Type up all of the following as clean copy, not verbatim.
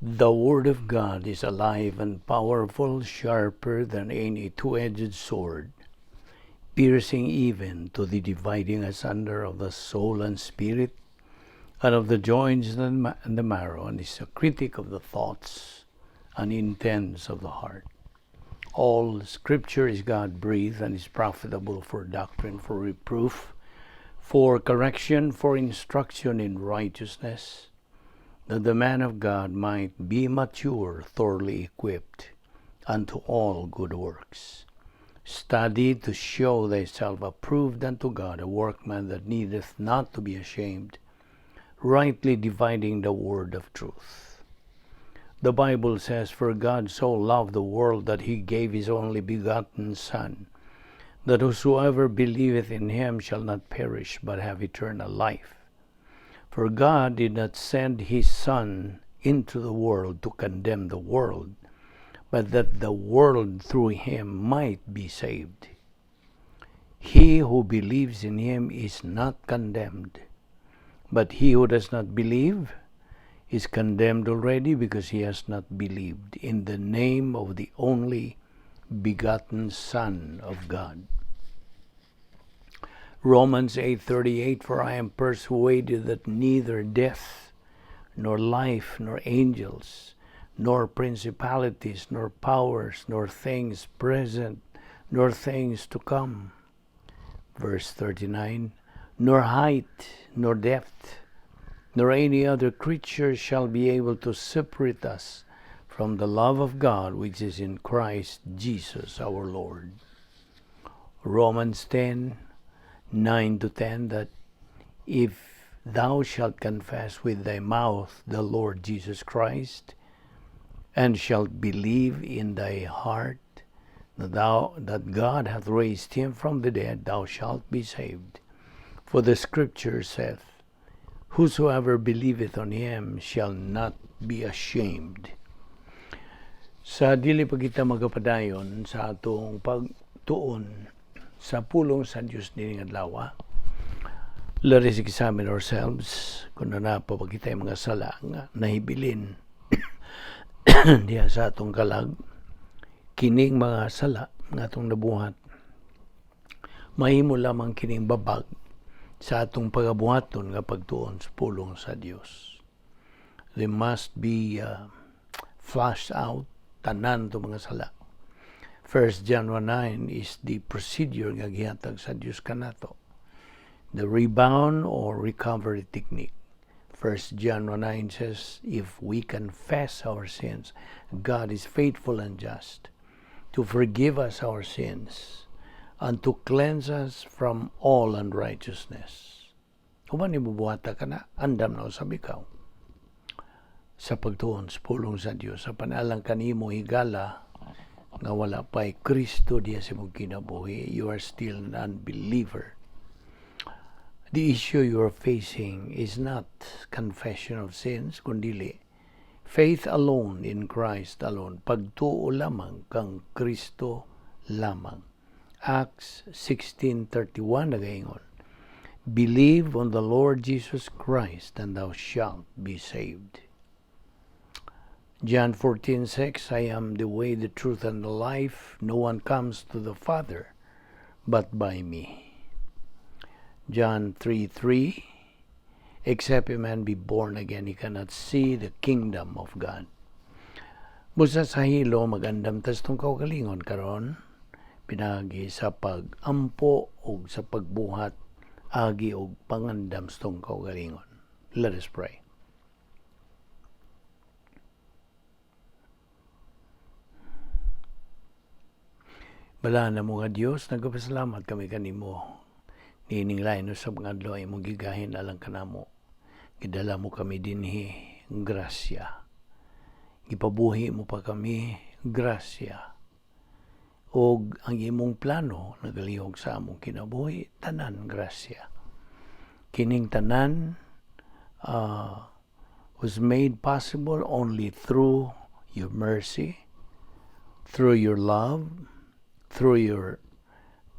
The Word of God is alive and powerful, sharper than any two-edged sword, piercing even to the dividing asunder of the soul and spirit, and of the joints and the marrow, and is a critic of the thoughts and intents of the heart. All Scripture is God-breathed and is profitable for doctrine, for reproof, for correction, for instruction in righteousness, that the man of God might be mature, thoroughly equipped unto all good works. Study to show thyself approved unto God, a workman that needeth not to be ashamed, rightly dividing the word of truth. The Bible says, "For God so loved the world that he gave his only begotten Son, that whosoever believeth in him shall not perish but have eternal life. For God did not send his Son into the world to condemn the world, but that the world through him might be saved. He who believes in him is not condemned, but he who does not believe is condemned already, because he has not believed in the name of the only begotten Son of God." Romans 8:38, "For I am persuaded that neither death nor life nor angels nor principalities nor powers nor things present nor things to come," verse 39, "nor height nor depth nor any other creature shall be able to separate us from the love of God which is in Christ Jesus our Lord." Romans 10:9-10, "that if thou shalt confess with thy mouth the Lord Jesus Christ, and shalt believe in thy heart that God hath raised him from the dead, thou shalt be saved. For the Scripture saith, 'Whosoever believeth on him shall not be ashamed.'" Sa dili pa kita magapadayon sa atong pagtuon sa pulong sa Dios nining adlaw, let us examine ourselves kung naa pa ba kita mga sala nga nahibilin diha sa atong kalag. Kining mga sala nga atong nabuhat, mahimo lamang kining babag sa atong pagabuhaton nga pagtuon sa pulong sa Dios. They must be flushed out, tanan to mga sala. 1 John 1:9 is the procedure nga gihatag sa Dios kanato. The rebound or recovery technique. 1 John 1:9 says, "If we confess our sins, God is faithful and just to forgive us our sins and to cleanse us from all unrighteousness." Uban ni bubuhata ka na, andam na usab ikaw sa pagtuon sa pulong sa Dios, sa panalang kanimo higala nga wala pa'y Kristo diya sa imong kinabuhi, you are still an unbeliever. The issue you are facing is not confession of sins, kundili faith alone in Christ alone. Pagtuo lamang kang Kristo lamang. Acts 16:31 nagaingon, "Believe on the Lord Jesus Christ and thou shalt be saved." John 14:6, "I am the way, the truth, and the life. No one comes to the Father but by me." John 3:3, "Except a man be born again, he cannot see the kingdom of God." Busa sa hilo, magandam tas tong kaugalingon karon pinagi sa pag-ampo o sa pagbuhat agi og pangandam sa tong kaugalingon. Let us pray. Balaan mo nga Dios, nagpasalamat kami kanimo. Niining lain usab nga adlaw imong gigahin alang kanamo. Gidala mo kami dinhi, grasya. Gipabuhi mo pa kami, grasya. Og ang imong plano nagalihok sa among kinabuhi, tanan grasya. Kining tanan was made possible only through your mercy, through your love, through your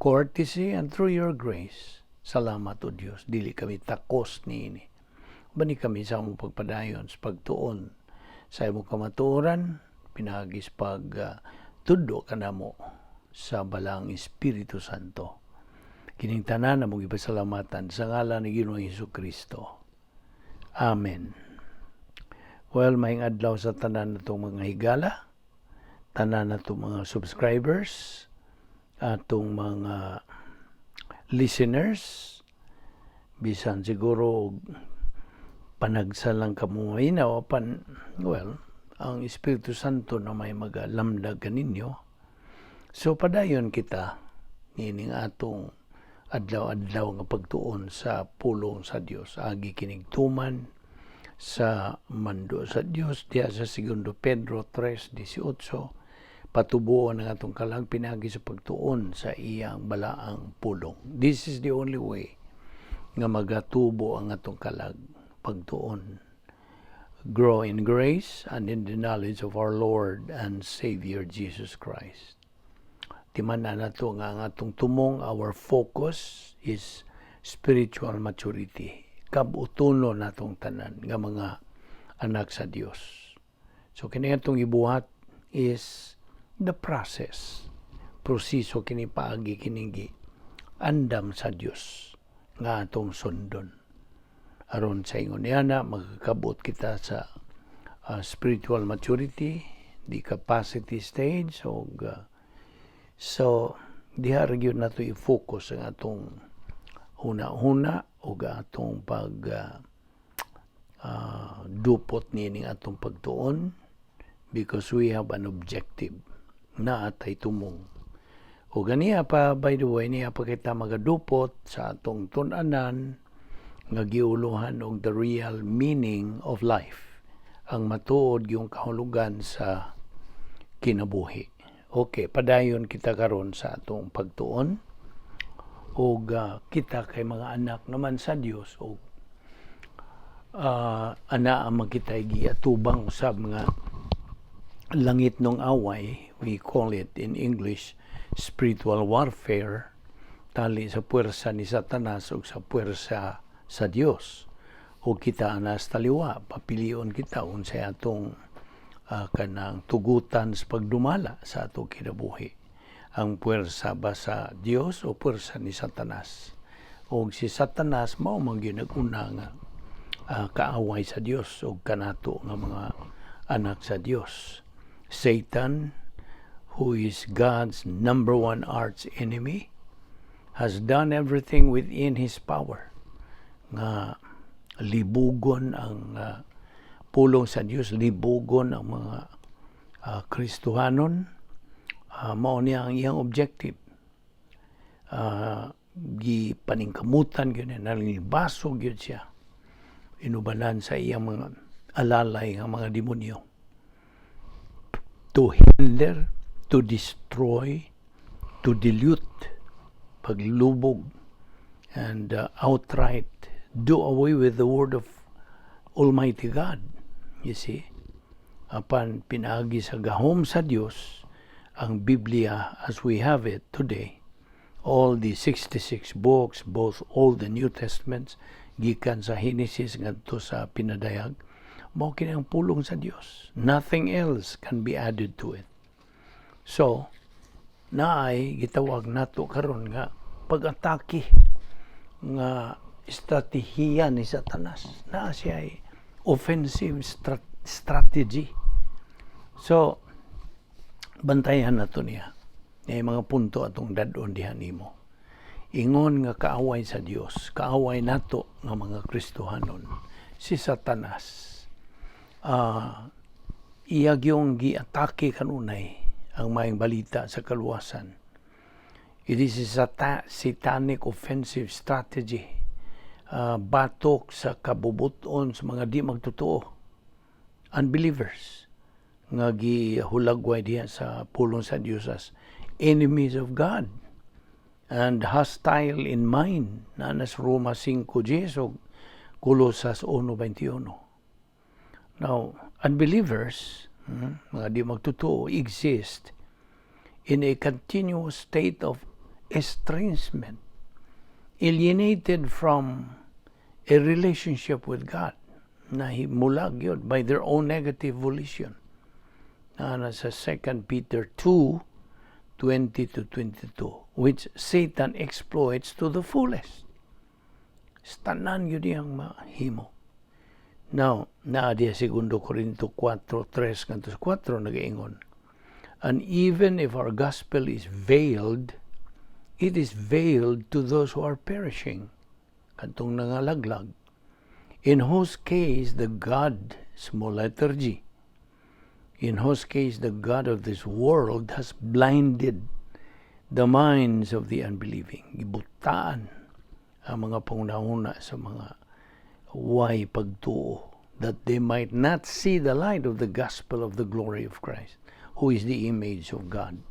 courtesy, and through your grace. Salamat, O Dios. Dili kami takos niini. Bani kami sa among pagpadayon sa pagtuon Sa imong kamatuoran pinaagi sa pag tudlo kanamo sa Balaang Espiritu Santo. Kining tanan among ipasalamatan sa ngalan ni Ginoong Hesus Kristo. Amen. Well, maayong adlaw sa tanan natong mga higala, tanan natong mga subscribers, atong mga listeners, bisan siguro panagsa lang kamo maminaw, apan, well, ang Espiritu Santo na may magalamdag kaninyo. So padayon kita niining atong adlaw-adlaw nga pagtuon sa pulong sa Dios, agi kinig tuman sa mando sa Dios diha sa Segundo Pedro 3:18, patubuon ang atong kalag pinagi sa pagtuon sa iyang balaang pulong. This is the only way nga magatubo ang atong kalag, pagtuon. Grow in grace and in the knowledge of our Lord and Savior Jesus Christ. Timan-an nato nga ang atong tumong, our focus is spiritual maturity. Kabutono natong tanan nga mga anak sa Dios. So kini atong ibuhat is the process. Proseso kini, paagi kining andam sa Dios nga atong sundon. Aron sa ingon niya na magkabot kita sa spiritual maturity, the capacity stage, og so diha ra gyud nato i-focus ang atong huna-huna ug atong pag dupot niining atong pagtuon because we have an objective na atay tumong. O ganiya pa, by the way, niya pa kita magadupot sa atong tun-anan nga giuluhan og the real meaning of life, ang matuod yung kahulugan sa kinabuhi. Okay, padayon kita karon sa atong pagtuon ug kita kay mga anak naman sa Dios ug ana ang makita giatubang usab nga langitnong away. We call it in English spiritual warfare, tali sa puwersa ni Satanas ug sa puwersa sa Dios. Ug kita anas taliwa, papilion kita unsay atong kanang tugutan sa pagdumala sa atong kinabuhi, ang puwersa ba sa Dios o puwersa ni Satanas. Ug si Satanas mao man gyud nag-una nga kaaway sa Dios ug kanato nga mga anak sa Dios. Satan, who is God's number one arch enemy, has done everything within his power nga libugon ang pulong sa Dios, libugon ang mga Kristohanon. Mao niya ang iyang objective. Gipaningkamutan gyud niya, nalibasog gyud siya inubanan sa iyang mga alalay nga mga demonyo to hinder, to destroy, to dilute, paglubog, and outright do away with the word of Almighty God. You see? Apan pinaagi sa gahom sa Dios, ang Biblia as we have it today, all the 66 books, both Old and New Testaments, gikan sa Genesis ngadto sa Pinadayag, mao kini ang pulong sa Dios. Nothing else can be added to it. So, naay gitawag nato karon nga pag-atake nga estratehiya ni Satanas. Naa siya ay offensive strategy. So, bantayan nato niya. May mga punto atong dad-on diha nimo. Ingon nga kaaway sa Dios, kaaway nato nga mga Kristohanon, si Satanas. Iya gyung giatake kanunay ang maayong balita sa kaluwasan. It is a satanic offensive strategy. Batok sa kabubuton sa mga di magtotoo, unbelievers nga gihulagway diha sa pulong sa Dios as enemies of God and hostile in mind na nas Roma 5:10 ug Kolosas 1:21. Now, unbelievers, mga di magtotoo, exist in a continuous state of estrangement, alienated from a relationship with God. Nahimulag gyud by their own negative volition. Na sa 2 Peter 2, 20 to 22, which Satan exploits to the fullest. Tanan gyud iyang mahimo. Now, naa diya 2 Corinto 4, 3 ngadto 4 nagaingon, "And even if our gospel is veiled, it is veiled to those who are perishing," kadtong nangalaglag, "in whose case the God, small letter g, in whose case the God of this world has blinded the minds of the unbelieving." Gibutaan ang mga panghunahuna sa mga way pagtuo, "that they might not see the light of the gospel of the glory of Christ, who is the image of God."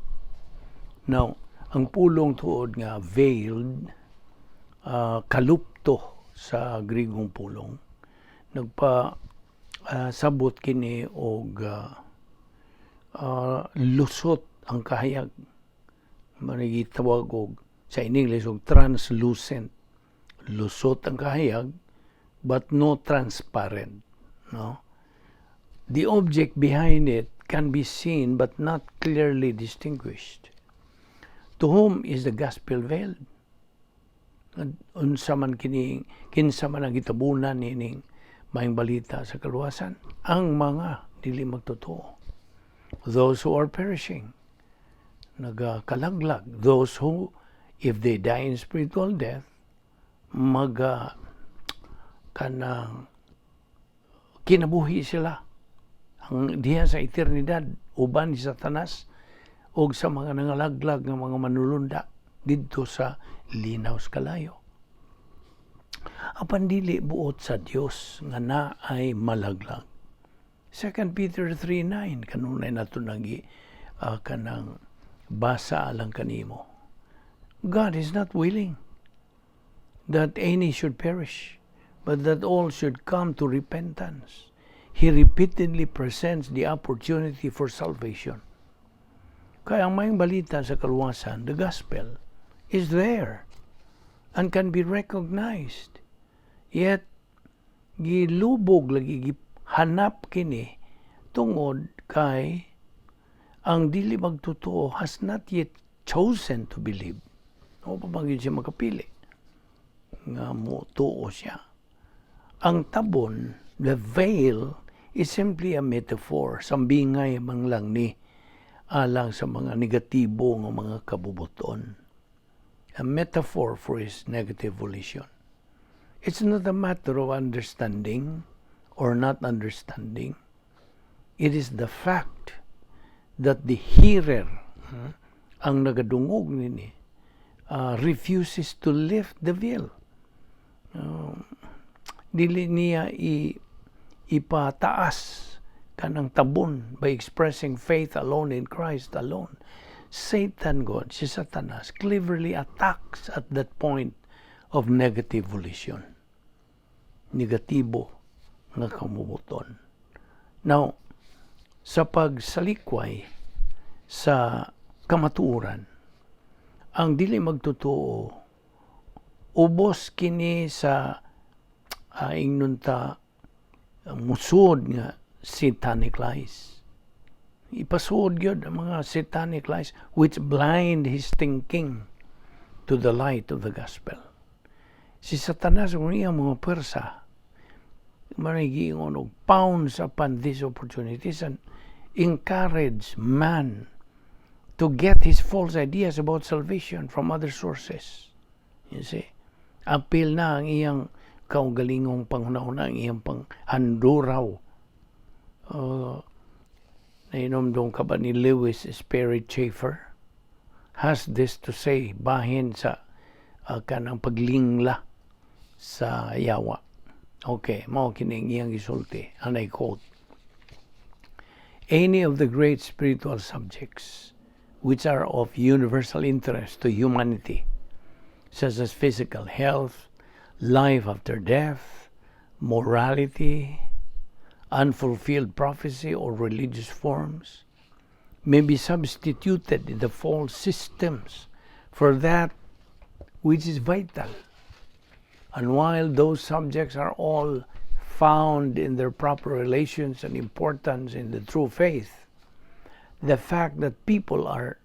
Now, ang pulong tuod nga veiled, kalupto sa Grigong pulong, nagpa sabot kini og lusot ang kahayag. Manigitawag og sa in English og translucent. Lusot ang kahayag but no transparent. No? The object behind it can be seen but not clearly distinguished. To whom is the gospel veiled? Unsa man kini, kinsa man ang gitabunan nining maayong balita sa kaluwasan? Ang mga dili magtotoo. Those who are perishing. Nagakalaglag. Those who, if they die in spiritual death, maga kanang kinabuhi sila ang diha sa eternidad uban ni Satanas og sa mga nangalaglag nga mga manulunda didto sa linaw sa kalayo. Apan dili buot sa Dios nga naay malaglag. 2 Peter 3:9, kanunay nato nagi kanang basa alang kanimo. "God is not willing that any should perish, but that all should come to repentance." He repeatedly presents the opportunity for salvation. Kaya ang maayong balita sa kaluwasan, the gospel, is there and can be recognized. Yet, gilubog lagi, gihanap kini tungod kay ang dili magtotoo has not yet chosen to believe. O pa man gyud siya makapili nga mo tuo siya. Ang tabon, the veil, is simply a metaphor. Sambingay man lang ni alang sa mga negatibo nga mga kabubuton. A metaphor for his negative volition. It's not a matter of understanding or not understanding. It is the fact that the hearer, ang nagadungog nini, refuses to lift the veil. Dili niya ipataas kanang tabon by expressing faith alone in Christ alone. Satan God, si Satanas, cleverly attacks at that point of negative volition. Negatibo nga kabubuton. Now, sa pagsalikway sa kamatuoran, ang dili magtotoo, ubos kini sa ingnon ta musod nga satanic lies. Ipasuod gyud ang mga satanic lies which blind his thinking to the light of the gospel. Si Satanas ug iyang mga pwersa manigiingon og pounce upon these opportunities and encourage man to get his false ideas about salvation from other sources. You see? Apil na ang iyang kaugalingong panghuna-huna, ang iyang panghanduraw. Nainomdong ka ba ni Lewis Sperry Chafer? Has this to say bahin sa kanang paglingla sa yawa. Okay, mao kining iyang gisulti, and I quote, "Any of the great spiritual subjects which are of universal interest to humanity, such as physical health, life after death, morality, unfulfilled prophecy, or religious forms, may be substituted in the false systems for that which is vital. And while those subjects are all found in their proper relations and importance in the true faith, the fact that people are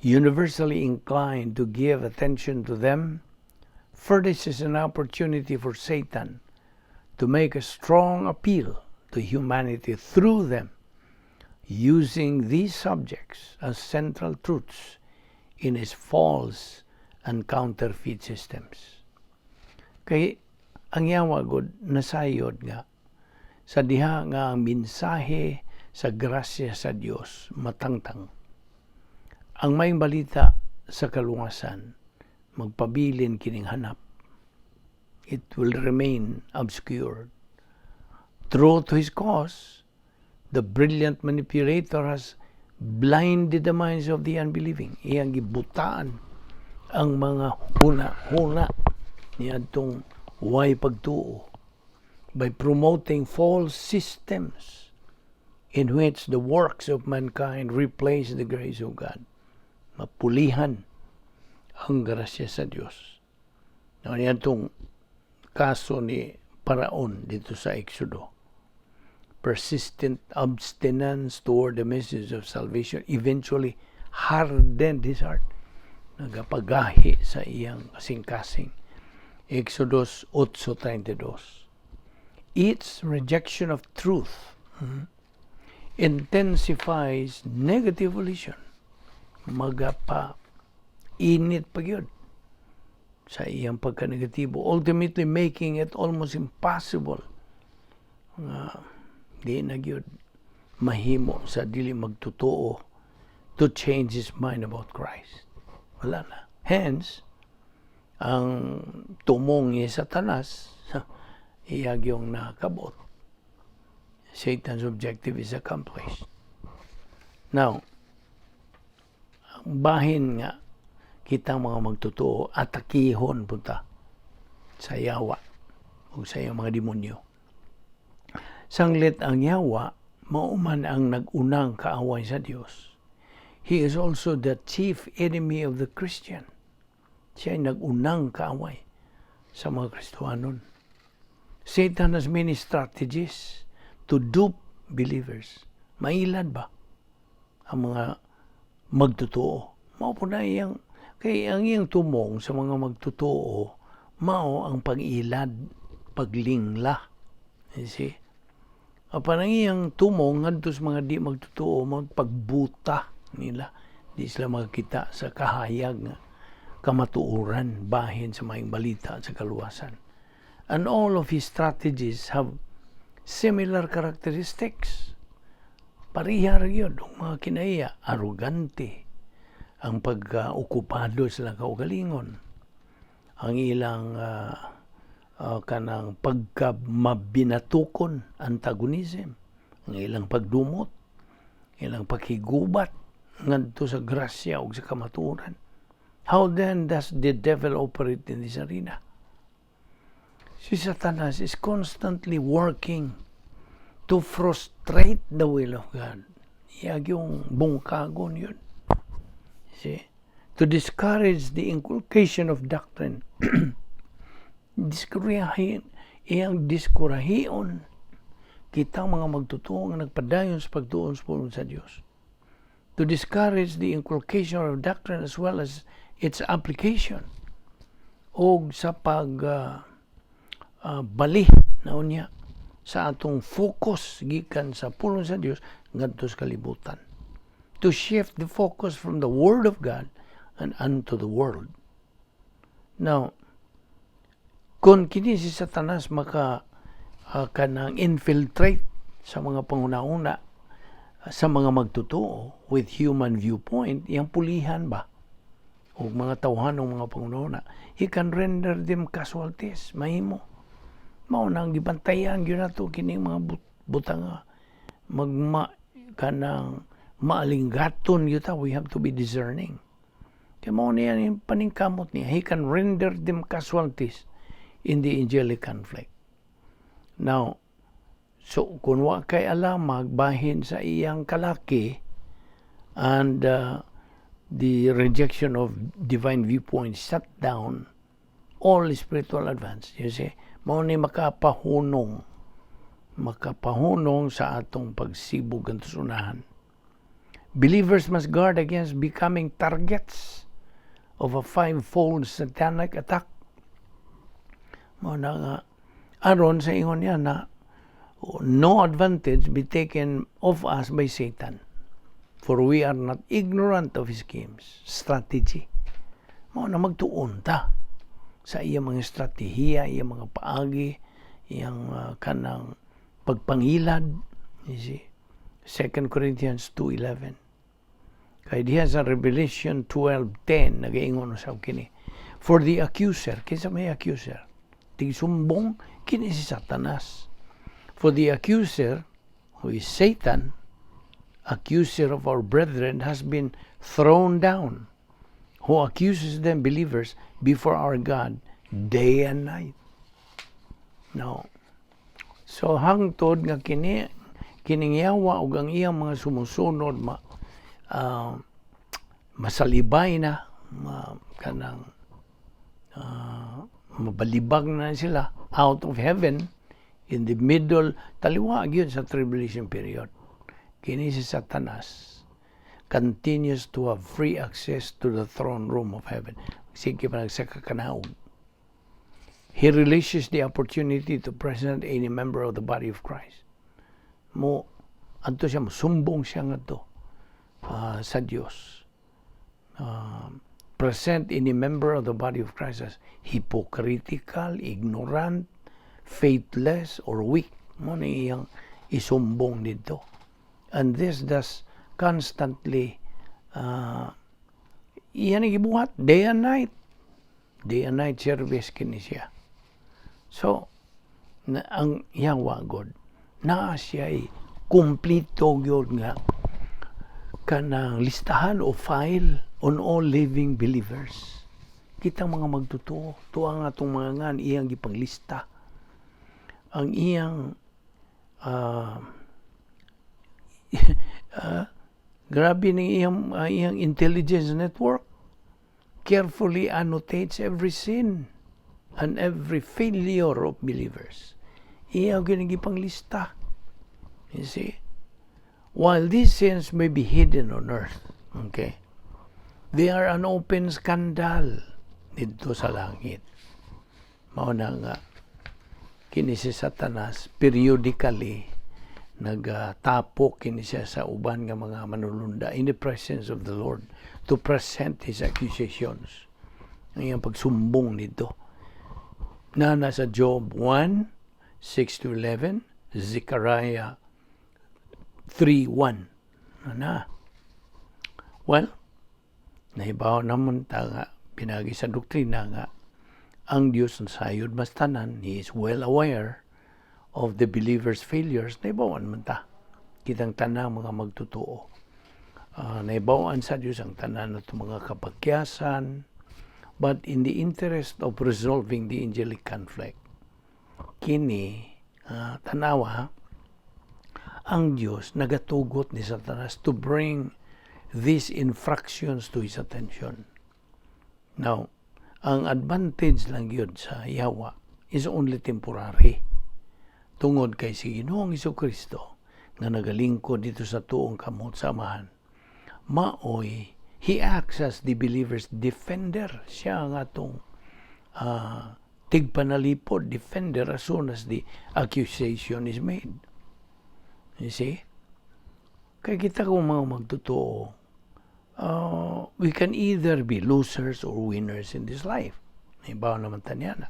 universally inclined to give attention to them furnishes an opportunity for Satan to make a strong appeal to humanity through them, using these subjects as central truths in his false and counterfeit systems. Kay ang yawa gud nasayod nga sa diha nga ang mensahe sa grasya sa Dios matangtang, ang maayong balita sa kaluwasan magpabilin kining hanap. It will remain obscured. True to his cause, the brilliant manipulator has blinded the minds of the unbelieving. Iyang gibutaan ang mga huna-huna niadtong way pagtuo by promoting false systems in which the works of mankind replace the grace of God. Mapulihan ang grasya sa Dios. Now, niadtong kaso ni Paraon didto sa Exodo. Persistent abstinence toward the message of salvation eventually hardened his heart. Nagapagahi sa iyang kasing-kasing. Exodus 8:32. Its rejection of truth intensifies negative volition. Magapa init pa gyud sa iyang pagka-negatibo, ultimately making it almost impossible nga di na gyud mahimo sa dili magtotoo to change his mind about Christ. Wala na. Hence, ang tumong ni Satanas, iya gyung nakabot. Satan's objective is accomplished. Now, ang bahin nga kitang mga magtotoo atakihon punta sa yawa o sa iyang mga demonyo. Sanglit ang yawa, mao man ang nag-unang kaaway sa Dios, he is also the chief enemy of the Christian. Siya ay nag-unang kaaway sa mga Kristohanon. Satan has many strategies to dupe believers. Mailad ba ang mga magtotoo? Mao po na iyang, kay ang iyang tumong sa mga magtotoo, mao ang pag-ilad, paglingla. You see? Apan ang iyang tumong ngadto sa mga di magtotoo, mao pagbuta nila. Di sila makakita sa kahayag nga kamatuoran bahin sa maayong balita sa kaluwasan. And all of his strategies have similar characteristics. Pareha ra gyud ang mga kinaiya, arugante, ang pagka-okupado sila kaugalingon, ang ilang kanang pagka mabinatukon, antagonism, ang ilang pagdumot, ilang paghigubat ngadto sa grasya ug sa kamatuoran. How then does the devil operate in this arena? Si Satanas is constantly working to frustrate the will of God. Iya gyung bungkagon gyud. See? To discourage the inculcation of doctrine. Diskurahin, iyang diskurahion kitang mga magtotoo nga nagpadayon sa pagtuon sa pulong sa Dios. To discourage the inculcation of doctrine as well as its application. Og sa pag bali na unya sa atong focus gikan sa pulong sa Dios ngadto sa kalibutan. To shift the focus from the Word of God and unto the world. Now, kung kini si Satanas maka kanang infiltrate sa mga panguna-una sa mga magtotoo with human viewpoint, iyang pulihan ba? O mga tawhan ng mga panguna-una, he can render them casualties, mahimo. Mao nang gibantayan gyud nato kining mga butanga magma kanang maalinggaton gyud ta. We have to be discerning. Kay mao niya yung paningkamot niya. He can render them casualties in the angelic conflict. Now, so kung wa kay alamag bahin sa iyang kalaki and the rejection of divine viewpoint shut down all spiritual advance. You see, mao ni makapahunong Makapahunong sa atong pagsibog ang unahan. Believers must guard against becoming targets of a fivefold satanic attack. Mao na nga aron sa ingon niya na no advantage be taken of us by Satan. For we are not ignorant of his schemes, strategy. Mao na magtuon ta sa iyang mga estratehiya, iyang mga paagi, iyang kanang pagpangilad. You see? 2 Corinthians 2:11. Kay diha sa Revelation 12:10 nagaingon sa kini. For the accuser, kinsa may accuser? Tigsumbong kini si Satanas. For the accuser, who is Satan, accuser of our brethren, has been thrown down, who accuses them, believers, before our God day and night. No. So hangtod nga kini kining yawa ug ang iyang mga sumusunod ma masalibay na ma, kanang mabalibag na sila out of heaven in the middle, taliwa gyud sa tribulation period, kini si Satanas continues to have free access to the throne room of heaven. Sige pa nagsakakanaog. He relishes the opportunity to present any member of the body of Christ. Mo adto siya, sumbong siya ngadto sa Dios. Present any member of the body of Christ as hypocritical, ignorant, faithless, or weak. Mao ni iyang isumbong dito. And this does constantly, iyan ang gibuhat day and night. Day and night service kini siya. So, na, ang yawa god, naa siya kumpleto gyud nga kanang listahan o file on all living believers. Kitang mga magtotoo, tuwa nga atong mga ngan iyang gipanglista. Ang iyang grabe ning iyang intelligence network carefully annotates every sin and every failure of believers. Iyang ginigipanglista. You see? While these sins may be hidden on earth, okay, they are an open scandal dito sa langit. Mao na nga, kini si Satanas, periodically, nagtapok kini siya sa uban nga mga manulunda in the presence of the Lord to present his accusations. Ang iyang pagsumbong nito. Na nasa Job 1, 6 to 11, Zechariah 3:1. Ana. Well, nahibaw naman ta nga pinagi sa doktrina nga ang Dios sayod mas tanan, He is well aware of the believers' failures. Nahibawan man ta. Kitang tanang mga magtotoo. Nahibawan sa Dios ang tanan na mga kapakyasan, but in the interest of resolving the angelic conflict, kini, tanawa, ang Dios nagatugot ni Satanas to bring these infractions to his attention. Now, ang advantage lang yun sa yawa is only temporary. Tungod kay si Ginoong Kristo nga nagalingkod dito sa tuong kamot sa Amahan, maoy he acts as the believer's defender. Siya ang atong tigpanalipod, defender, as soon as the accusation is made. You see? Kaya kita kung mga magtotoo, we can either be losers or winners in this life. Ibaw naman tanya na.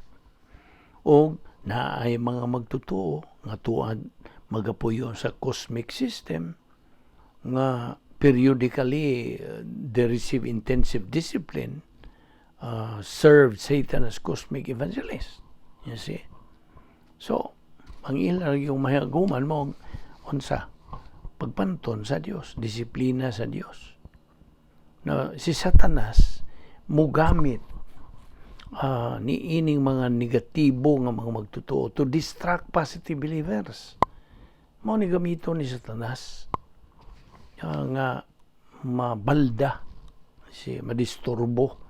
O naay mga magtotoo nga tuad magapuyo sa cosmic system nga periodically they receive intensive discipline, serve Satan as cosmic evangelist. You see? So, ang ila yung mahaguman mo unsa pagpanton sa Dios, disiplina sa Dios. Na si Satanas mugamit ni ining mga negatibo nga mga magtotoo to distract positive believers. Mao ni gamito ni Satanas nga mabalda si madisturbo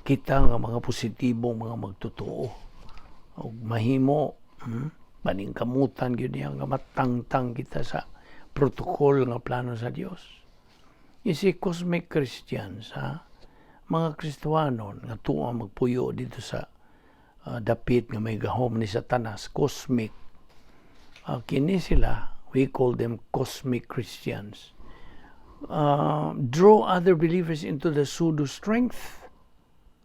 kita nga mga positibong mga magtotoo ug mahimo Paningkamutan gyud niya nga matangtang kita sa protocol nga plano sa Dios. You see, cosmic Christians, ha? Mga Kristuhanon nga tuwa magpuyo dito sa dapit nga may gahom ni Satanas, cosmic. Kini sila, we call them cosmic Christians. Draw other believers into the pseudo strength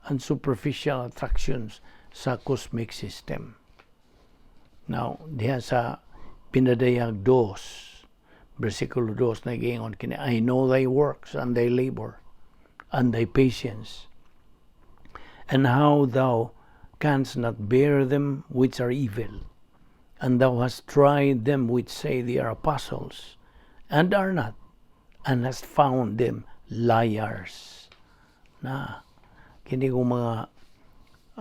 and superficial attractions sa cosmic system. Now, diha sa Pinadayag 2, versikulo 2, nagiingon kini, "I know thy works and thy labor and thy patience, and how thou canst not bear them which are evil, and thou hast tried them which say they are apostles, and are not, and hast found them liars." Na, kini kong mga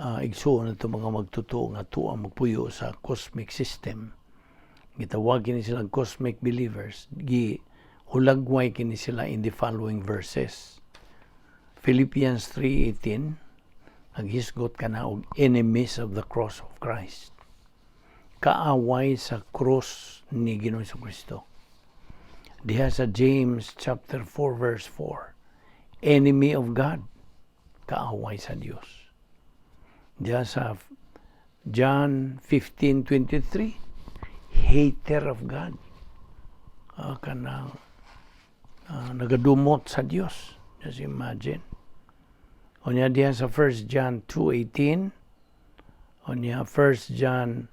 igsuon nato, mga magtotoo nga tuwa magpuyo sa cosmic system. Gitawag kini sila cosmic believers. Gi hulagway kini sila in the following verses. Philippians 3:18, naghisgot ka na og enemies of the cross of Christ. Kaaway sa cross ni Ginoong Kristo. Diha sa James chapter 4 verse 4, enemy of God, kaaway sa Dios. Diha sa John 15:23, hater of God. Kanang nagadumot sa Dios. Just imagine. Unya diha sa 1 John 2:18, unya 1 John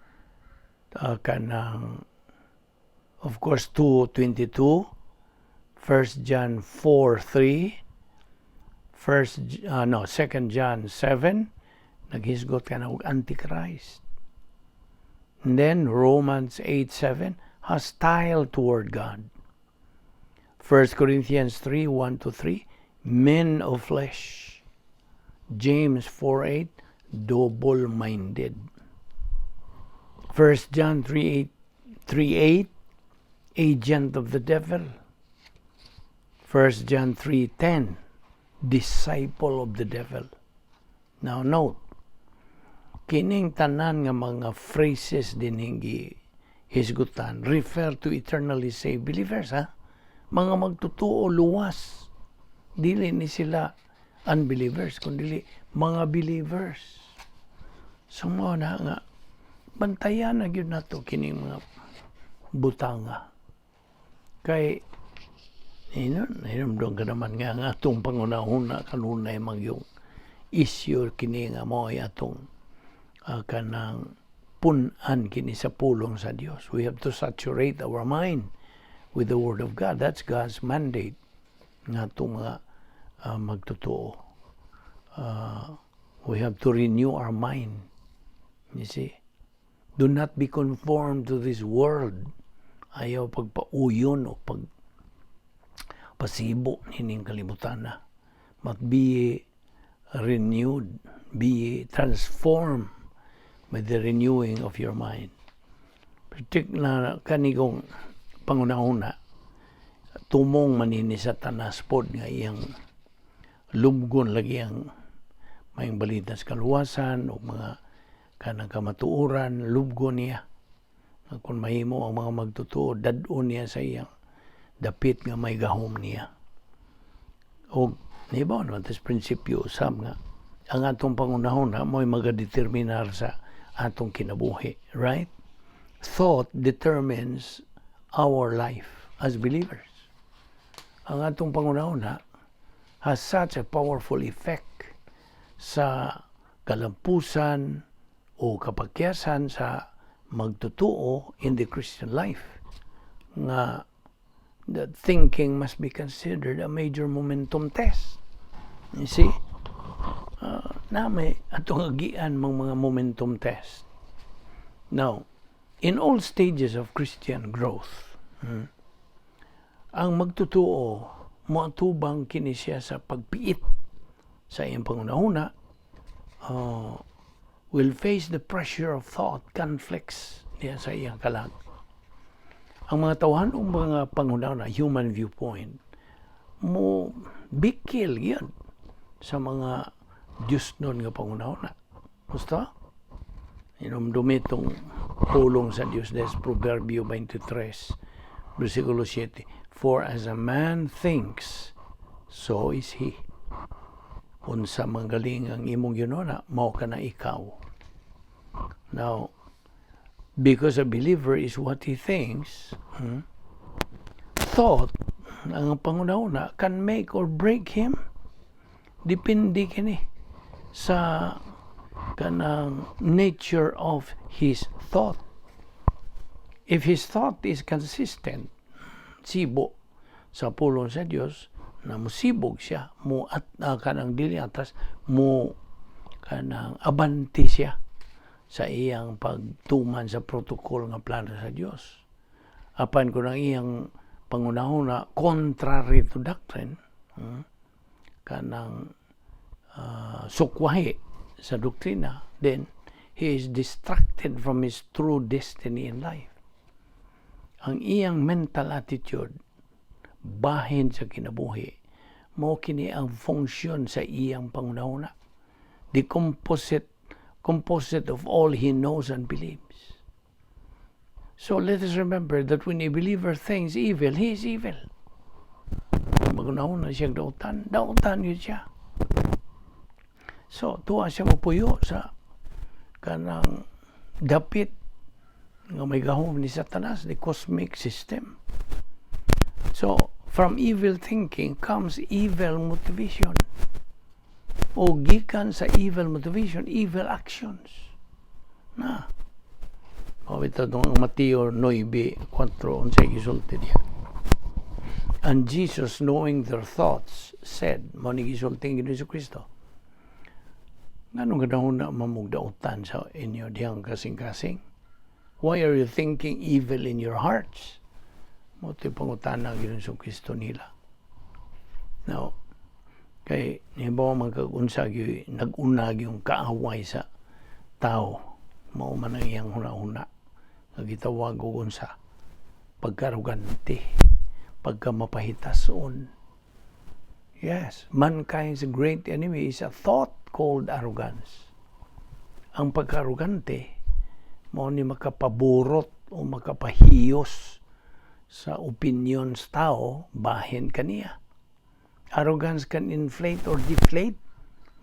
kanang, of course, 2:22, 1 John 4:3, first no, 2 John 7, naghisgot ka na og Antichrist. And then Romans 8:7, hostile toward God. 1 Corinthians 3:1 to 3, men of flesh. James 4:8, double-minded. 1 John 3:8 3:8, agent of the devil. 1 John 3:10, disciple of the devil. Now note, kining tanan nga mga phrases dinhing hisgutan refer to eternally saved believers, ha? Mga magtotoo, luwas. Dili ni sila unbelievers, kundi mga believers. So mao na nga bantayan na gyud nato kining mga butanga. Kay hinumdum ka naman nga ang atong panghunahuna kanunay magyung issue kini nga mao ay atong kanang pun-an kini sa pulong sa Dios. We have to saturate our mind with the Word of God. That's God's mandate nga atong mga magtotoo. We have to renew our mind. You see? Do not be conformed to this world. Ayaw pagpauyon o pag pasibo nining kalibutan na. But be renewed, be transformed by the renewing of your mind. Particular kani kong panghunahuna, tumong man ni Satanas pod nga iyang lubgon lagi ang maayong balita sa kaluwasan o mga kanang kamatuoran, lubgon niya. Kung mahimo ang mga magtotoo, dad-on niya sa iyang dapit nga may gahom niya. O nibaw naman tas prinsipyo usab nga ang atong panghunahuna mo'y magadeterminar sa atong kinabuhi, right? Thought determines our life as believers. Ang atong panghunahuna has such a powerful effect sa kalampusan o kapakyasan sa magtotoo in the Christian life nga that thinking must be considered a major momentum test. You see? Na may atong agian mga momentum test. Now, in all stages of Christian growth, ang magtotoo moatubang kini siya sa pagpiit sa iyang panghunahuna, will face the pressure of thought conflicts niya sa iyang kalag. Ang mga tawhan o mga panghunahuna, human viewpoint, mo bikil yun sa mga Diyos nun nga panghunahuna. Gusto? Hinumdumi itong Pulong sa Dios des Proverbio 23, versikulo 7. "For as a man thinks, so is he." Unsa manggaling ang imong gihunahuna, mao ka na ikaw. Now, because a believer is what he thinks, thought, ang panghunahuna, can make or break him. Depende kini sa kanang nature of his thought. If his thought is consistent, sibo sa pulong sa Dios, na musibog siya, mo at kanang dili atras, mo kanang abanti siya sa iyang pagtuman sa protocol nga plano sa Dios. Apan kung ang iyang panghunahuna contrary to doctrine, kanang sukwahi sa doktrina, then he is distracted from his true destiny in life. Ang iyang mental attitude bahin sa kinabuhi, mao kini ang funksyon sa iyang panghunahuna. The composite of all he knows and believes. So let us remember that when a believer thinks evil, he is evil. Maghunahuna siyang dautan, dautan gyud siya. So, tuwa siya mapuyo sa kanang dapit nga may gahom ni Satanas, the cosmic system. So, from evil thinking comes evil motivation. O gikan sa evil motivation, evil actions. Na. Mawita itong ang Mateo 9:4, unsay gisulti diya. "And Jesus, knowing their thoughts, said," mao ni gisulti ni Jesu Kristo, "Nganong naghunahuna man mog dautan sa inyo dihang kasing-kasing? Why are you thinking evil in your hearts?" Mao to'y pangutana ang Jesu Kristo nila. Now, kay nibaw man kag unsa gyud nag-una yung kaaway sa tao, mao man ang iyang huna-huna nga gitawag og unsa? Pagkarugante, pagkamapahitason. Yes, mankind's great enemy is a thought called arrogance. Ang pagkarugante mao ni makapaburot o makapahiyos sa opinion sa tao bahin kaniya. Arrogance can inflate or deflate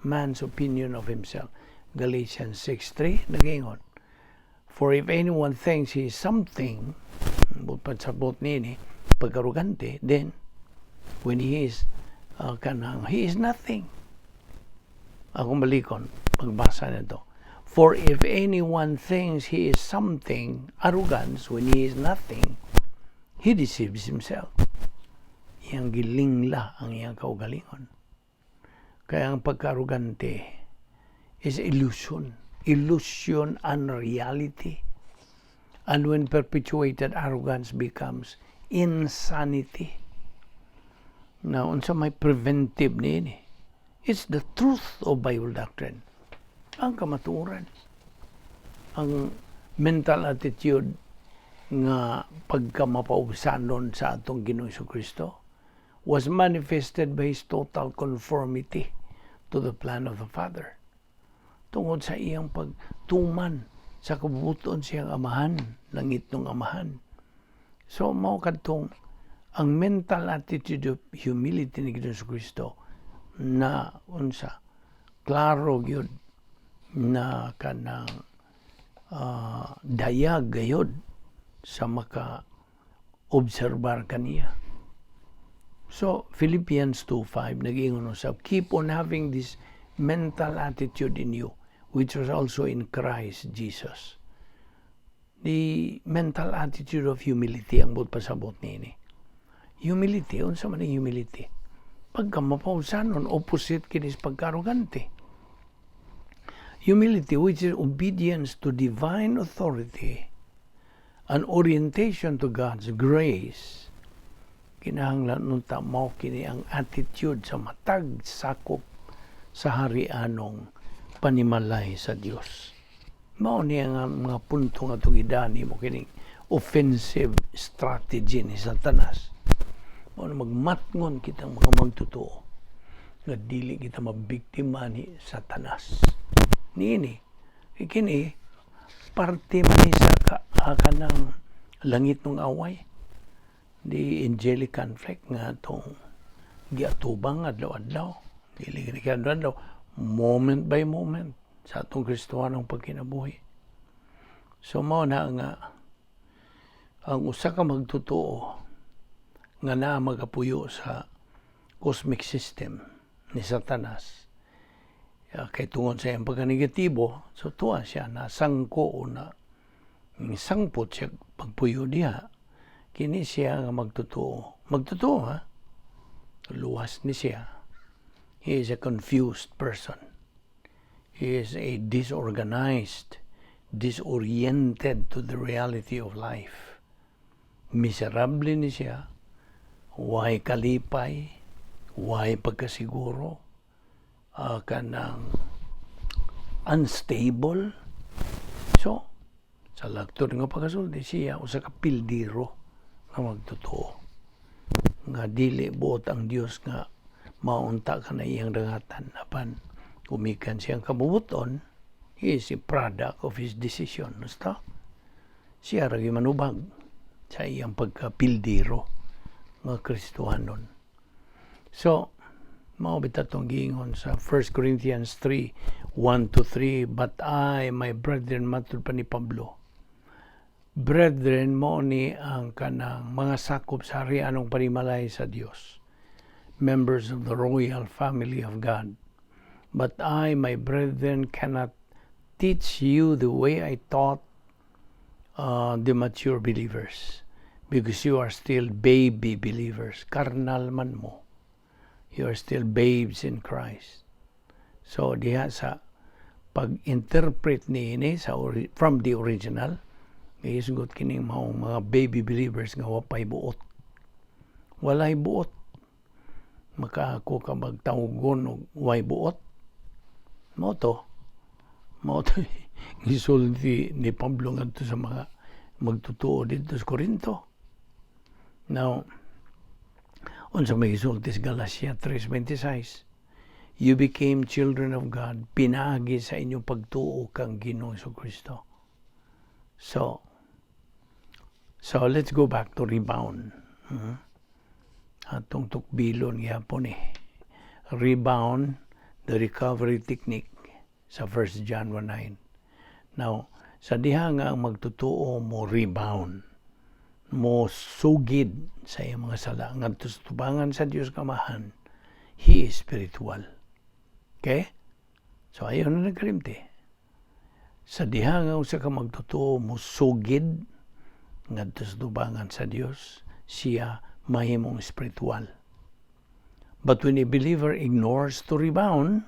man's opinion of himself. Galatians 6:3 nagaingon, "For if anyone thinks he is something," pasabot niini, pagkarugante, "then when he is kanang he is nothing." Akong balikon, pagbasa nito. "For if anyone thinks he is something," arrogance, "when he is nothing, he deceives himself." Iyang gilingla ang iyang kaugalingon. Kaya ang pagkarugante is illusion. Illusion and reality. And when perpetuated, arrogance becomes insanity. Now, unsa may preventive niini? It's the truth of Bible doctrine. Ang kamatuoran. Ang mental attitude nga pagkamapaubsanon sa atong Ginoong Kristo was manifested by his total conformity to the plan of the Father. Tungod sa iyang pagtuman sa kabubuton siyang amahan, langit ng amahan. So, mao kadtong ang mental attitude of humility ni Ginoong Kristo na unsa klaro gyud na kanang dayag gayod sa maka obserbar kaniya. So, Philippians 2:5, nag-ingon usab, "Keep on having this mental attitude in you, which was also in Christ Jesus." The mental attitude of humility ang buot pasabot niini. Humility, unsa man ang humility? Pagka mapaubsanon, opposite kini sa pagkarugante. Humility, which is obedience to divine authority and orientation to God's grace, kinahanglan unta mao kini ang attitude sa matag sakop sa harianong panimalay sa Dios. Mao niya nga mga punto nga atong idani mo kining offensive strategy ni Satanas. Mao na magmatngon kitang mga magtotoo nga dili kita mabiktima ni Satanas. Niini, kay kini Parte man ni sa kanang langitnong away, the angelic conflict nga atong giatubang adlaw-adlaw, dili gani adlaw, moment by moment sa atong Kristohanong pagkinabuhi. So mao na nga ang usa ka magtotoo nga naa magapuyo sa cosmic system ni Satanas kay tungod sa iyang pagkanegatibo, so tuwa siya na sangko o na sangpot siya pagpuyo diha. Kini siya nga magtotoo, magtotoo ha, luwas ni siya. He is a confused person. He is a disorganized, disoriented to the reality of life. Miserable ni siya, way kalipay, way pagkasiguro, kanang unstable. So, sa laktod nga pagkasulti, siya usa ka pildiro nga magtotoo. Nga dili buot ang Dios nga maunta ka na iyang dangatan, apan gumikan siyang kabubuton, he is a product of his decision. Basta siya ra manubag sa iyang pagkapildiro nga Kristohanon. So, mao bitaw tong giingon sa 1 Corinthians 3, 1 to 3, "But I, my brethren," matud pa ni Pablo, brethren mo ni ang kanang mga sakop sa harianong panimalay sa Dios, members of the royal family of God. "But I, my brethren, cannot teach you the way I taught the mature believers, because you are still baby believers." Karnal man mo. You are still babes in Christ. So diha sa pag-interpret niini sa from the original, gihisgot kining maong mga baby believers nga wapay buot. Walay buot. Makaako ka magtawgon og way buot. Mao to. Mao to gisulti ni Pablo ngadto sa mga magtotoo didto sa Corinto. Now, unsa may gisulti sa Galatia 3:26? "You became children of God pinaagi sa inyong pagtuo kang Ginoong Kristo." So let's go back to rebound. Atong tukbilon gyapon eh. Rebound, the recovery technique sa 1 John 1:9. Now, sa diha nga ang magtotoo mo rebound, mo sugid sa iyang mga sala ngadto sa tubangan sa Dios Amahan, he is spiritual. Okay? So ayaw na nagkalimti. Sa diha nga usa ka magtotoo mo sugid ngadto sa tubangan sa Dios, siya mahimong spiritual. But when a believer ignores to rebound,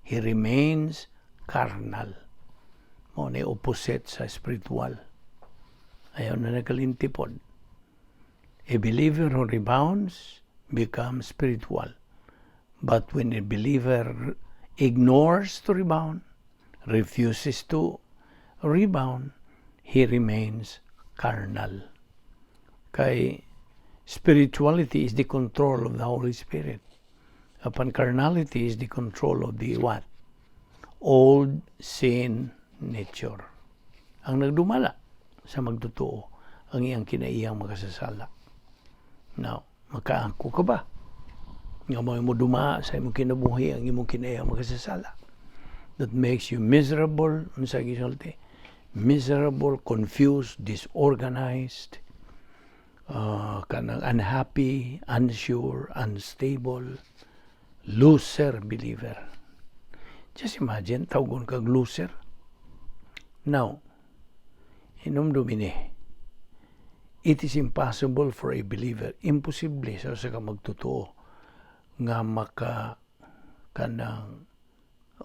he remains carnal. Mao ni opposite sa spiritual. Ayaw na nagkalimti pod. A believer who rebounds becomes spiritual. But when a believer ignores to rebound, refuses to rebound, he remains carnal. Kay spirituality is the control of the Holy Spirit. Apan carnality is the control of the what? Old sin nature. Ang nagdumala sa magtotoo ang iyang kinaiyang makasasala. Now, makaangko ka ba nga mo duma sa imong kinabuhi ang imong kinaiyang makasasala? That makes you miserable, unsa gisulti? Miserable, confused, disorganized, kanang unhappy, unsure, unstable, loser believer. Just imagine, tawgon kag loser. Now, hinumdumi ni, it is impossible for a believer, imposible sa usa ka magtotoo nga maka kanang,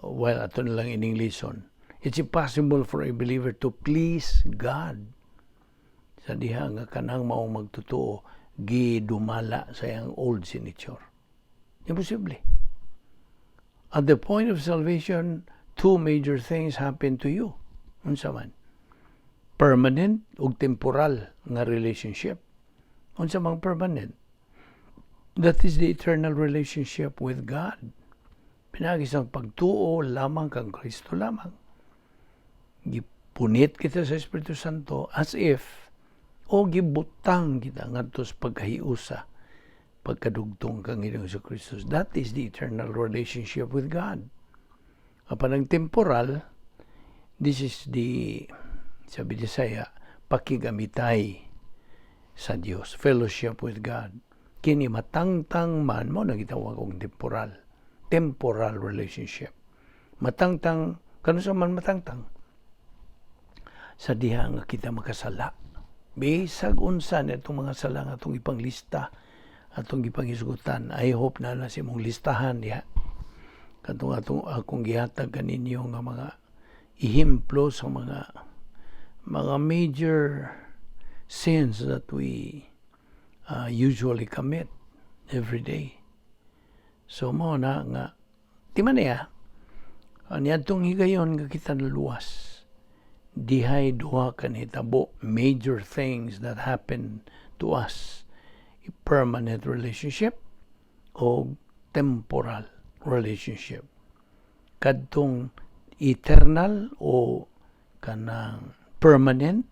well, ato na lang in Englishon. It's impossible for a believer to please God sa diha nga kanang maong magtotoo gidumala sa iyang old sin nature. Imposible. At the point of salvation, two major things happen to you. Unsa man? Permanent ug temporal nga relationship. Unsa mang permanent? That is the eternal relationship with God. Pinaagi sa pagtuo lamang kang Kristo lamang. Punit kita sa Espiritu Santo as if o gibutang kita ngadto sa pagkahiusa, pagkadugtong kang Ginoong Kristo. That is the eternal relationship with God. Apan ang temporal, this is the, sabi ni Isaiah, pakigamitay sa Dios, fellowship with God. Kini matangtang man mo nagitawag og temporal. Temporal relationship. Matangtang, kanus-a man matangtang? Sa diha nga kita makasala. Bisag unsa na itong mga sala nga atong ipanglista, atong ipanghisgutan. I hope na na sa imong listahan diha. Katong atong akong gihatag kaninyo nga mga ehemplo sa mga major sins that we usually commit every day. So mo na nga di man niya niadtong higayon nga kita naluwas, dihay duha ka nahitabo, major things that happen to us: permanent relationship o temporal relationship. Kadtong eternal o kanang permanent,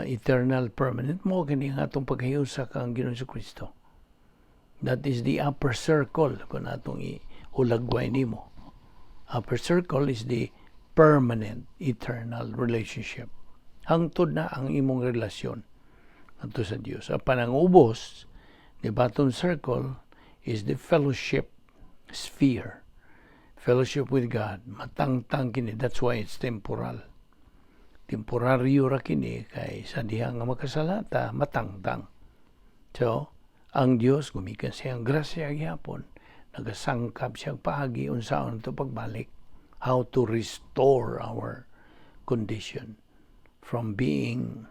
eternal permanent mo kini nga atong paghiusa kang Ginoong Kristo. That is the upper circle kung atong ihulagway nimo. Upper circle is the permanent eternal relationship. Hangtod na ang imong relasyon ngadto sa Dios. Apan ang ubos, the bottom circle is the fellowship sphere. Fellowship with God. Matangtang kini. That's why it's temporal. Temporaryo ra kini kay sa diha nga makasalata, matangtang. So, ang Dios gumikan siyang grasya gihapon, nagasangkap siyang paagi unsaon to pagbalik, how to restore our condition from being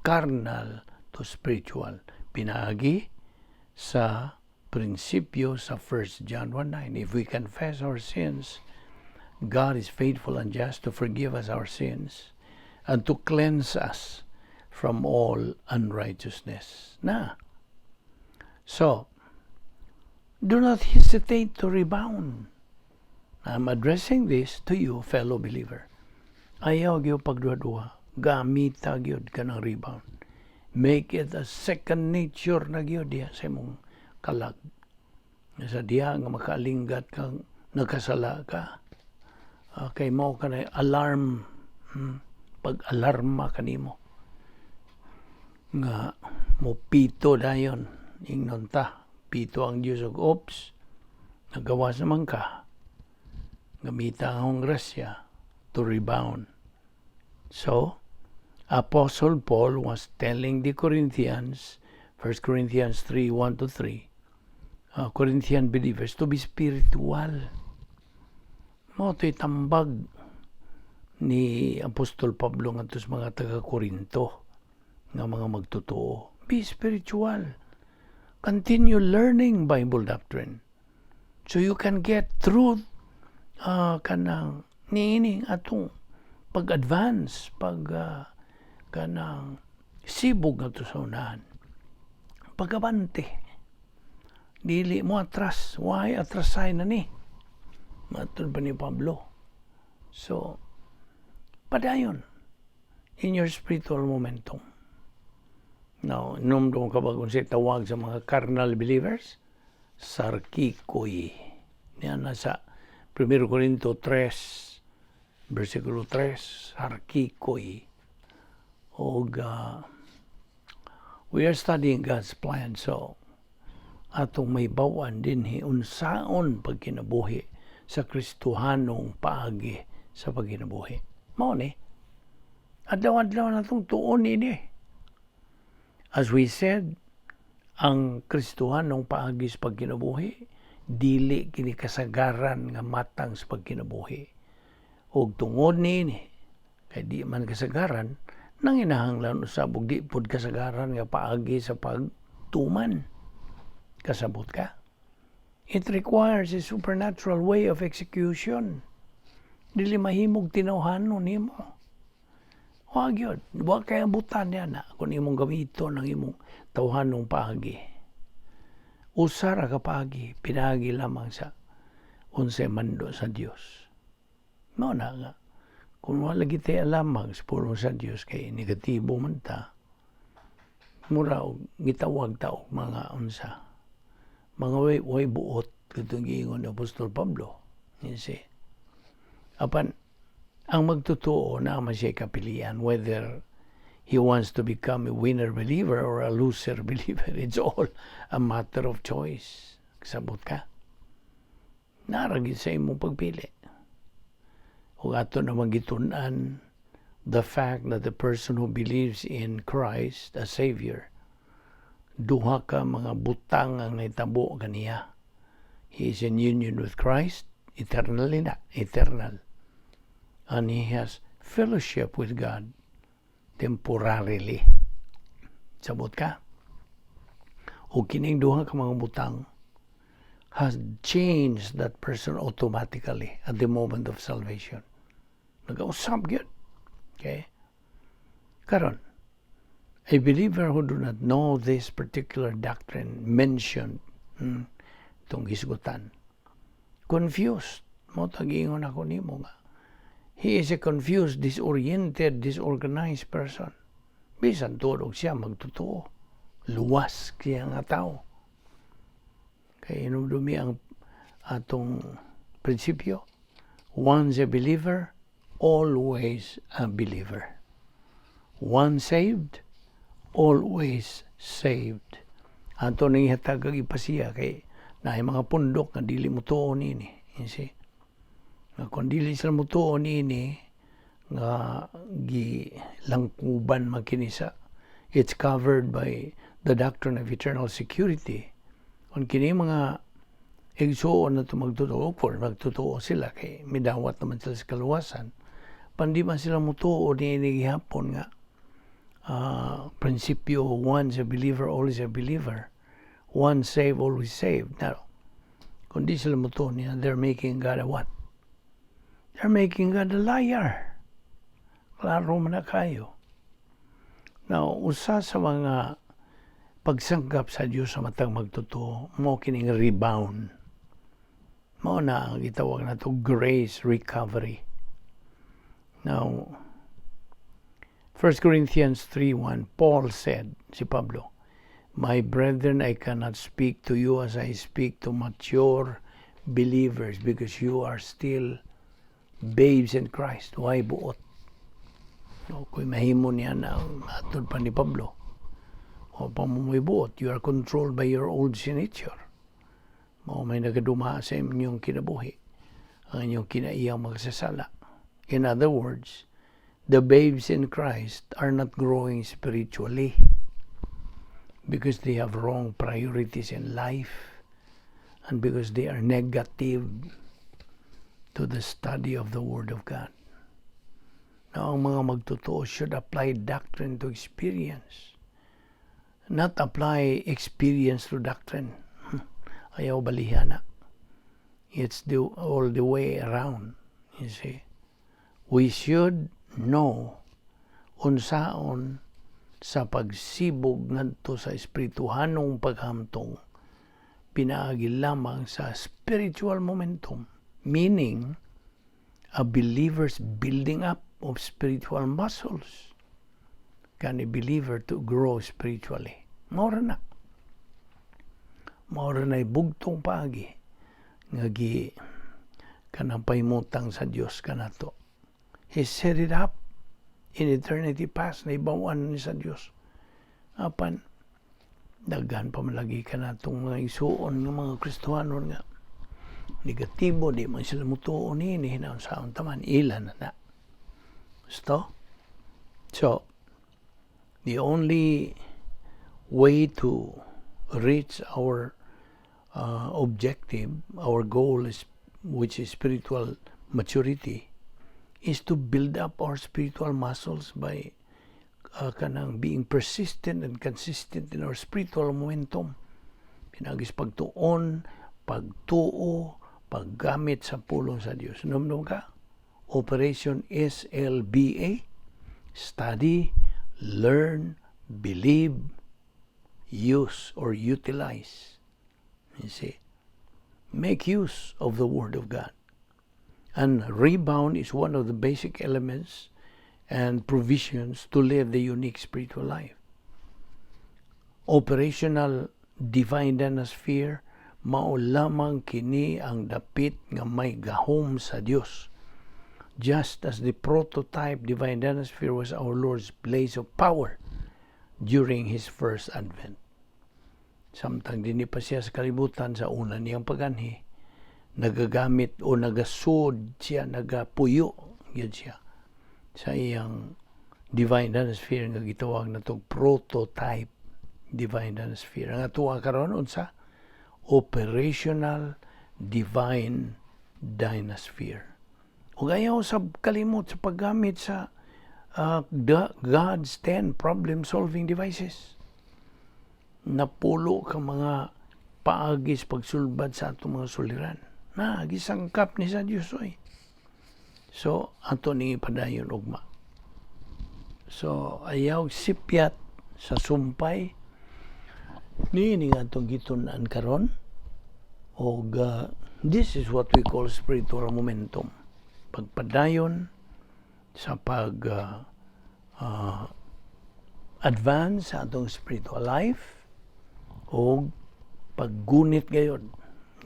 carnal to spiritual. Pinaagi sa prinsipyo sa 1 John 1:9. If we confess our sins, God is faithful and just to forgive us our sins and to cleanse us from all unrighteousness. Na. So, do not hesitate to rebound. I'm addressing this to you, fellow believer. Ayaw gyud pagduha-duha. Gamita gyud ka ng rebound. Make it a second nature na gyud diha sa imong kalag. Sa diha nga makaalinggat kang nagkasala ka, kay mao ka na alarm, pag-alarma kanimo nga mo pito dayon, ingnon ta pito ang Dios og oops, nagawas naman ka, gamita ang grasya to rebound. So Apostle Paul was telling the Corinthians, 1 Corinthians 3:1 to 3, Corinthian believers to be spiritual. Mao to'y tambag ni Apostol Pablo ngadto sa mga taga Korinto nga mga magtotoo. Be spiritual. Continue learning Bible doctrine so you can get through kanang niining atong pag-advance, pag kanang sibog ngadto sa unahan. Pagabante. Dili mo atras. Why atrasay na ni? Matod pa ni Pablo. So, padayon in your spiritual momentum. Now, hinumdom ka ba kung siya tawag sa mga carnal believers? Sarkikoi. Yan nasa 1 Corinto 3, versikulo 3, sarkikoi. Og we are studying God's plan, so atong mahibaw-an dinhi unsaon pagkinabuhi sa Kristohanong paagi sa pagkinabuhi. Mao ni. Adlaw-adlaw natong tuon ini. As we said, ang Kristohanong paagi sa pagkinabuhi, dili kini kasagaran nga matang sa pagkinabuhi. Og tungod niini, kay di man kasagaran, nanginahanglan usab og di pod kasagaran nga paagi sa pagtuman. Kasabot ka? It requires a supernatural way of execution. Dili mahimog tinawhanon nimo. Wa gyud, wa kay abutan niya na kung imong gamiton ang imong tawhanong paagi. Usa ra ka paagi, pinaagi lamang sa unsay mando sa Dios. Mao na nga. Kung wala lagi tay alamag sa pulong sa Dios kay negatibo man ta, mura og gitawag ta og mga unsa, mga way buot, katong giingon ni Apostol Pablo. You see? Apan ang magtotoo na man siya kapilian whether he wants to become a winner believer or a loser believer. It's all a matter of choice. Sabot ka? Naa ra gyud sa imong pagpili. Ug ato namang gitun-an the fact that the person who believes in Christ as Savior, duha ka mga butang ang nahitabo kaniya. He is in union with Christ, eternally na, eternal. And he has fellowship with God temporarily. Sabot ka? O kining duha ka mga butang has changed that person automatically at the moment of salvation. Nag-usab gyud. Okay? Karon, a believer who do not know this particular doctrine mentioned, itong hisgutan, confused. Mao to giingon ako nimo nga he is a confused, disoriented, disorganized person. Bisan tuod siya magtotoo. Luwas siya nga tao. Kay hinumdumi ang atong prinsipyo. Once a believer, always a believer. Once saved, always saved. Ato nang ihatag ang ipasiya kay naay mga pundok nga dili mo tuo nini. You see? Nga kung dili sila mo tuo nini nga gilangkuban man kini sa, it's covered by the doctrine of eternal security. Kung kini mga igsuon na ito magtotoo, of magtotoo sila kay midawat naman sila sa kaluwasan. Pandi man sila mutuo ni gihapon nga prinsipyo, once a believer, always a believer. Once saved, always saved. Now, kung di sila mutuo niya, they're making God a what? They're making God a liar. Klaro man na kayo. Now, usa sa mga pagsangkap sa Dios sa matang magtotoo, mao kining rebound. Mao na ang gitawag nato grace recovery. Now, 1 Corinthians 3:1, Paul said, si Pablo, "My brethren, I cannot speak to you as I speak to mature believers because you are still babes in Christ." Way buot? No, kung mahimo niya na atod pa ni Pablo, o pa mo mo'y buot, you are controlled by your old sin nature. Mao may nagaduma sa inyong kinabuhi, ang inyong kinaiyang magsasala. In other words, the babes in Christ are not growing spiritually because they have wrong priorities in life and because they are negative to the study of the Word of God. Now, ang mga magtotoo should apply doctrine to experience, not apply experience to doctrine. Ayaw baliha na. It's all the way around, you see. We should know unsaon sa pagsibog ngadto sa espirituhanong paghamtong pinaagi lamang sa spiritual momentum, meaning a believer's building up of spiritual muscles. Can a believer to grow spiritually? Mao ra na. Mao ra na'y bugtong paagi nga gi kanang pahimutang sa Dios kanato. He set it up in eternity past, nahibaw-an ni sa Dios. Apan daghan pa man lagi kanatong mga igsuon nga mga Kristohanon nga negatibo, di man sila mutuo niini, hinaon sa taman ila na na. Gusto? So, the only way to reach our objective, our goal is, which is spiritual maturity, is to build up our spiritual muscles by kanang being persistent and consistent in our spiritual momentum. Pinaagi sa pagtuon, pagtuo, paggamit sa pulong sa Dios. Hinumdum ka? Operation SLBA, study, learn, believe, use or utilize. You see, make use of the Word of God. And rebound is one of the basic elements and provisions to live the unique spiritual life. Operational divine dynasphere, mao lamang kini ang dapit nga may gahom sa Dios. Just as the prototype divine dynasphere was our Lord's place of power during His first advent. Samtang dinhi pa siya sa kalibutan sa una niyang paganhi, nagagamit o nagasud siya, nagapuyo gyud siya sa iyang divine dynasphere nga gitawag natong prototype divine dynasphere. Ang atoa karon unsa? Operational divine dynasphere. Ug ayaw sa kalimot sa paggamit sa God's 10 problem-solving devices. Napulo ka mga paagi sa pagsulbad sa atong mga suliran. Na, gisangkap ni sa Dios oy. So, ato ni ipadayon ugma. So, ayaw sipyat sa sumpay ni nga atong gitun-an karon og this is what we call spiritual momentum. Pagpadayon sa pag advance sa atong spiritual life o paggunit gayon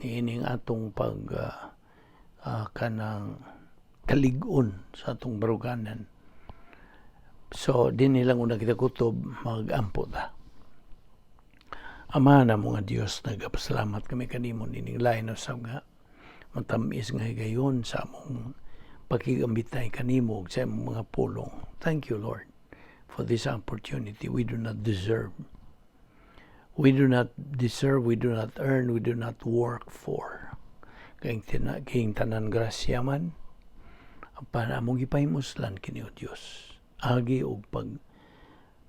niining atong pag kanang kalig-on sa atong baruganan. So, dinhi lang una kita kutob, mag-ampo ta. Ama namo nga Dios, nagapasalamat kami kanimo nining lain usab nga matamis nga higayon sa among pakigambitay kanimo ug sa imong mga pulong. Thank you, Lord, for this opportunity we do not deserve. We do not deserve, we do not earn, we do not work for. Kayong tanan grasya man, apan among gipahimuslan kini, O Dios. Agi og pag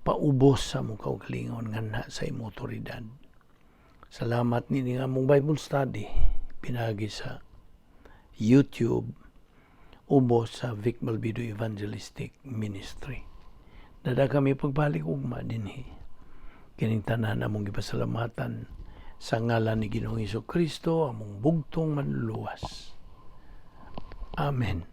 paubos sa among kaugalingon nganha sa imong otoridad. Salamat nini nga among Bible study pinagi sa YouTube ubos sa Vic Malvido Evangelistic Ministry. Dada kami pagbalik ugma dinhi. Kining tanan among gipasalamatan sa ngalan ni Ginoong Kristo, among bugtong manluluwas. Amen.